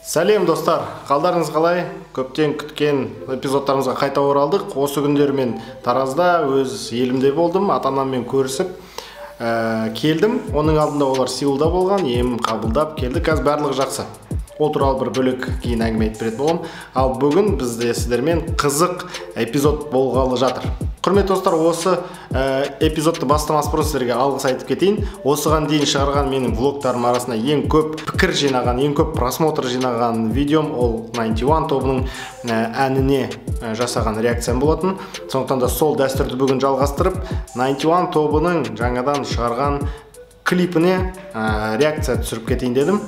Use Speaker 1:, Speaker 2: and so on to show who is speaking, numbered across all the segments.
Speaker 1: Сәлем достар, қалдарыңыз қалай? Көптен күткен эпизодтарымызға қайта оралдық. Осы күндері мен Таразда өз елімде болдым, ата-анаммен көрісіп келдім. Оның алдында олар Сеулда болған, ем қабылдап келді. Қазір барлығы жақсы. Ол туралы бір бөлек кейін әңгіме айтып беретін боламын. Ал бүгін бізде сіздермен қызық эпизод болғалы жатыр. Құрметті достар, осы эпизодты бастамас бұрын сіздерге алғыс айтып кетейін. Осыған дейін шығарған менің влогтарым арасында ең көп пікір жинаған, ең көп просмотр жинаған видеом ол 91 тобының әніне жасаған реакциям болатын. Сондықтан да сол дәстүрді бүгін жалғастырып, 91 тобының жаңадан шығарған клипіне реакция түсіріп кетейін дедім.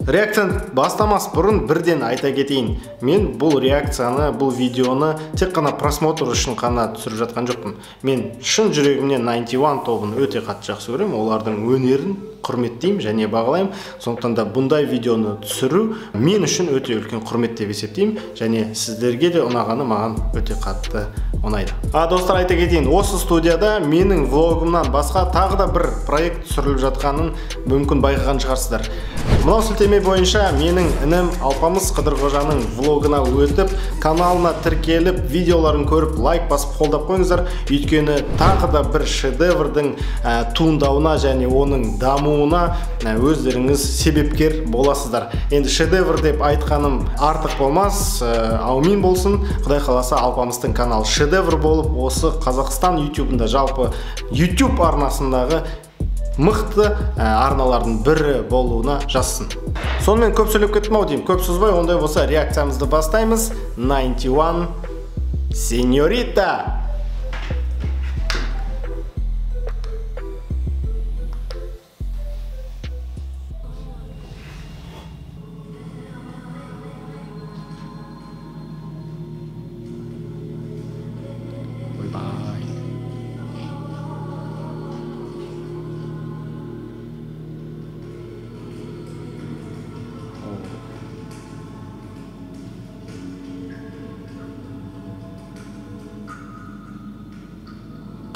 Speaker 1: Реакцияны бастамас бұрын бірден айта кетейін. Мен бұл реакцияны, бұл видеоны тек қана просмотр үшін қана түсіріп жатқан жоқпын. Мен шын жүрегімнен 91 тобын өте қатты жақсы көремін, олардың өнерін құрметтеймін және бағалаймын. Сондықтан да бұндай видеоны түсіру мен үшін өте үлкен құрмет деп есептеймін және сіздерге де ұнағаны маған өте қатты ұнайды. Достар, айта кетейін, осы студияда менің влогымнан басқа тағы да бір проект түсіріліп жатқанын мүмкін байқаған шығарсыздар. Мынау сілтеме бойынша менің інім Алпамыс Қыдырқожаның влогына өтіп, каналына тіркеліп, видеоларын көріп, лайк басып қолдап қойыңыздар. Өйткені тағы да бір шедеврдің туындауына және оның дамуына өздеріңіз себепкер боласыздар. Енді шедевр деп айтқаным артық болмас, аумин болсын. Құдай қаласа, Алпамыстың каналы шедевр болып, осы Қазақстан YouTube-ында, жалпы YouTube арнасындағы мықты арналардың бірі болуына жазсын. Сонымен көп сөйлеп кеттім ау деймін, көп созбай, ондай болса реакциямызды бастаймыз. 91 Сеньорита.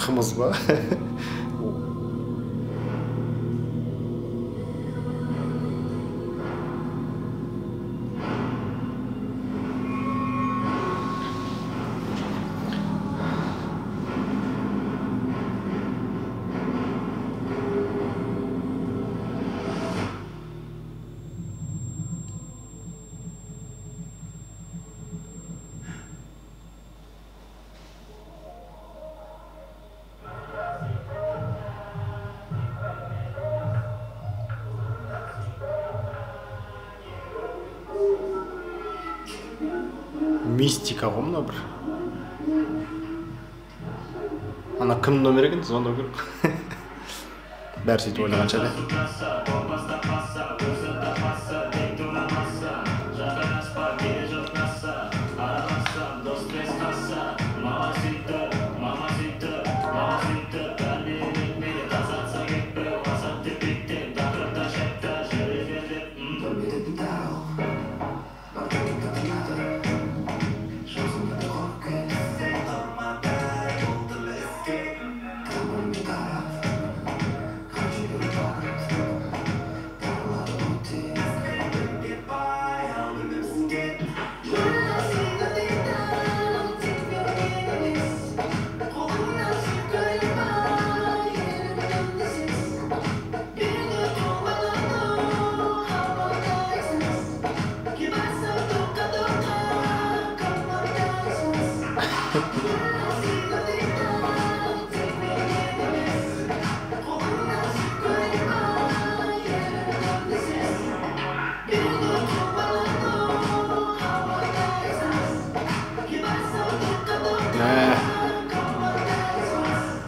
Speaker 1: Қымыз ба? Мистика ғой мына бір. Ана кімнің номері екен, звондау керек. Бәрі сөйтіп ойлаған шығар.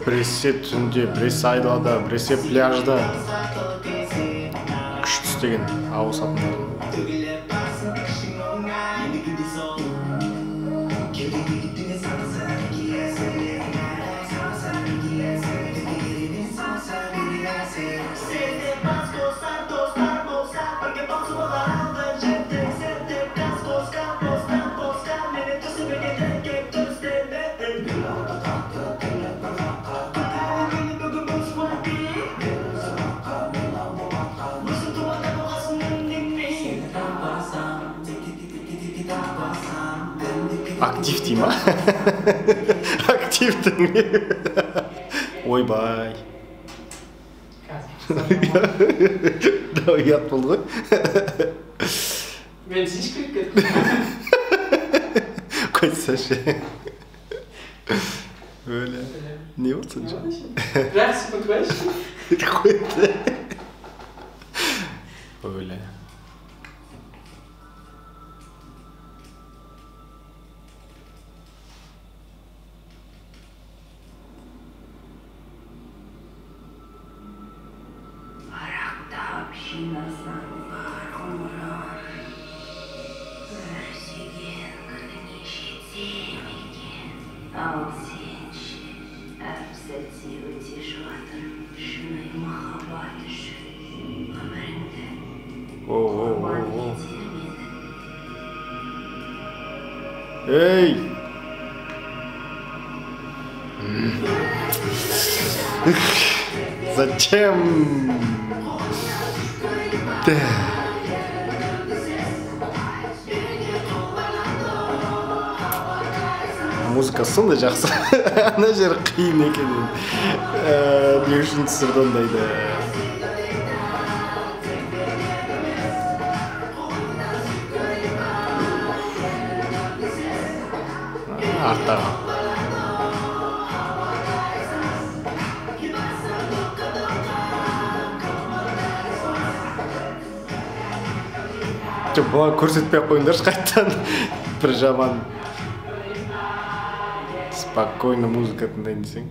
Speaker 1: Біресе түнде, біресе айдалада, біресе пляжда күшті істеген ауысатындар.
Speaker 2: We'll
Speaker 1: Актив дей ма? Активтің. Ойбай. Ұят болды ғой.
Speaker 2: Мен сен кіріп кеттім.
Speaker 1: Қойсашы. Өлі. Не болды сонша?
Speaker 2: Бір секунд қойшы.
Speaker 1: Қойды. Өлі. Эй! Зачем? Музыка сондай жақсы. Ана жер қиын екен. Не үшін түсірді ондайды? Арттағы. Жоқ, бұған көрсетпей ақ қойыңдаршы қайтадан. Бір жаман. Спокойно музыка тыңдайын десең.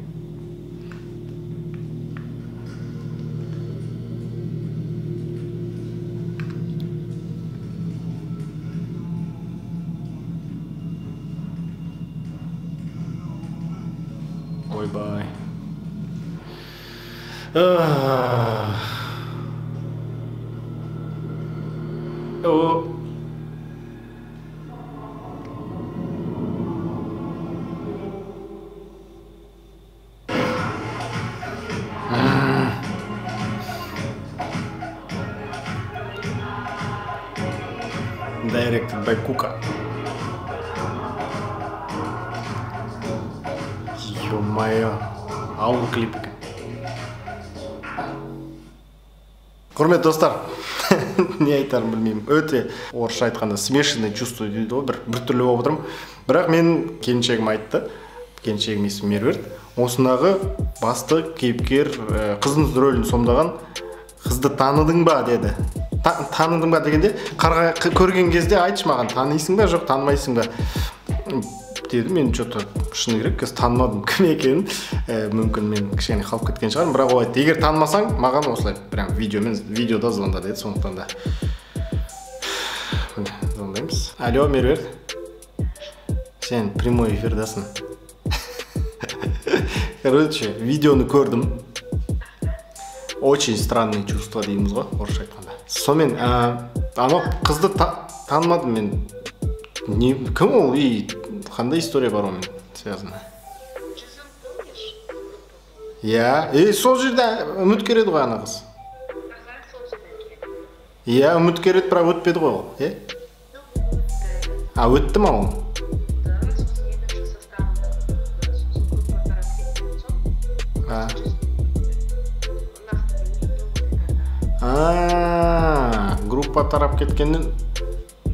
Speaker 1: Ойбай. О. Directed by Кука. Ё-моё, ауыр клип екен. Құрметті достар, не айтарымды білмеймін. Өте орысша айтқанда смешанное чувство дейді ғой, бір түрлі болып отырмын. Бірақ мен келіншегім айтты, келіншегім есімі Меруерт, осындағы басты кейіпкер қыздың рөлін сомдаған қызды таныдың ба деді. Таныдың ба дегенде, қарға көрген кезде айтшы маған, танисың ба, жоқ танымайсың ба деді. Мен что-то шыны керек, қазір танымадым кім екенін. Мүмкін мен кішкене қалып кеткен шығармын, бірақ ол айтты, егер танымасаң, маған осылай прям видеода звонда деді. Сондықтан да міне звондаймыз. Алло, Меруерт, сен прямой эфирдасың. Короче, видеоны көрдім. Очень странные чувства дейміз ғой орысша айтқанда. Сонымен, анау қызды танымадым мен. Кім ол и қандай история бар онымен связана? Иә, и сол жерде үміткер еді ғой ана қыз. Иә, үміткер еді, бірақ өтпеді ғой ол, е? А, өтті ма ол? А, группа тарап кеткеннен,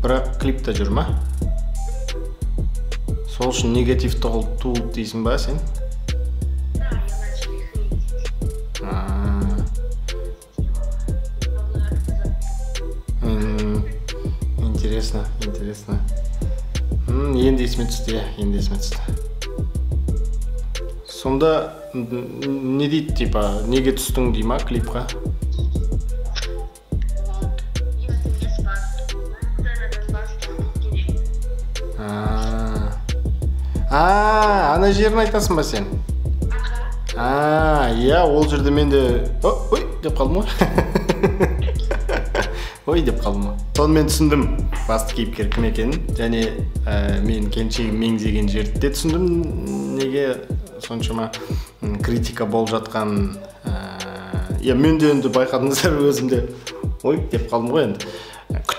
Speaker 1: бірақ клипте жүр ма? Сол үшін негатив туылды дейсің ба сен? Интересно, интересно. Енді есіме түсті, енді есіме түсті. Сонда не дейді, типа, неге түстің дей ма клипқа? А, ана жерін айтасың ба сен? А, иә, ол жерде мен де ой деп қалдым ғой. Ой деп қалдым ғой. Сонымен түсіндім басты кейіпкер кім екенін, және мен келіншегім меңзеген жерді де түсіндім, неге соншама критика болып жатқанын. Иә, мен де енді байқадыңыздар, өзім де ой деп қалдым ғой енді.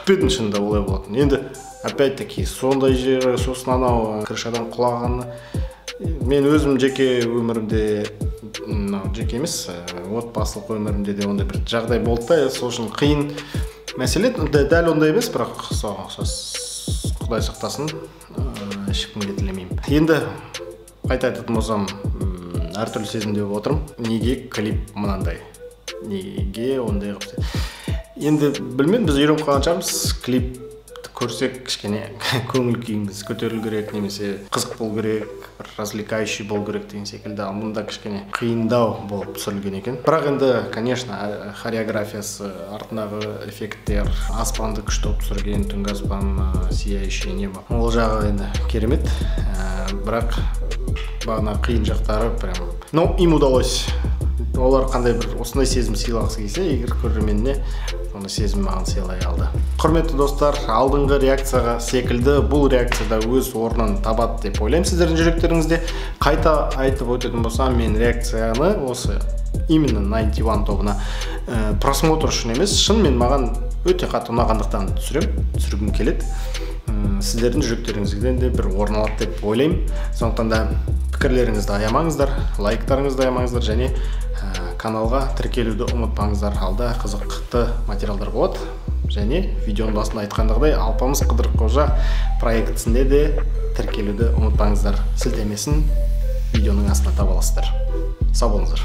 Speaker 1: Күтпедім шынында олай болатын. Енді опять-таки сондай жері, сосын анау крышадан құлағаны. Мен өзім жеке өмірімде, мынау жеке емес, отбасылық өмірімде де ондай бір жағдай болды да, сол үшін қиын мәселе. Дәл ондай емес, бірақ соған ұқсас, Құдай сақтасын, ешкімге тілемеймін. Енді қайта айтатын болсам, әртүрлі сезімде болып отырмын. Неге клип мынандай? Неге ондай қылып? Енді білмедім, біз үйреніп қалған шығармыз. Клип көрсек кішкене көңіл күйіміз көтерілу керек, немесе қызық болу керек, бір развлекающий болу керек деген секілді. Ал мұнда кішкене қиындау болып түсірілген екен. Бірақ енді, конечно, хореографиясы, артындағы эффекттер, аспанды күшті қылып түсірген, түнгі аспан, сияющее небо, ол жағы енді керемет. Бірақ бағана қиын жақтары прям, но им удалось. Олар қандай бір осындай сезім сыйлағысы келсе, егер көрерменіне оны сезім маған сыйлай алды. Құрметті достар, алдыңғы реакцияға секілді бұл реакцияда өз орнын табады деп ойлаймын сіздердің жүректеріңізде. Қайта айтып өтетін болсам, мен реакцияны осы именно 91 тобына просмотр үшін емес, шынымен маған өте қатты ұнағандықтан түсірем, түсіргім келеді. Сіздердің жүректеріңізден де бір орын алады деп ойлаймын. Сондықтан да пікірлеріңізді аямаңыздар, лайктарыңызды аямаңыздар және каналға тіркелуді ұмытпаңыздар. Алда қызықты материалдар болады. Және видеоның басында айтқандағыдай, Алпамыс Қыдырқожа проектісінде де тіркелуді ұмытпаңыздар. Сілтемесін видеоның астына таба аласыздар. Сау болыңыздар.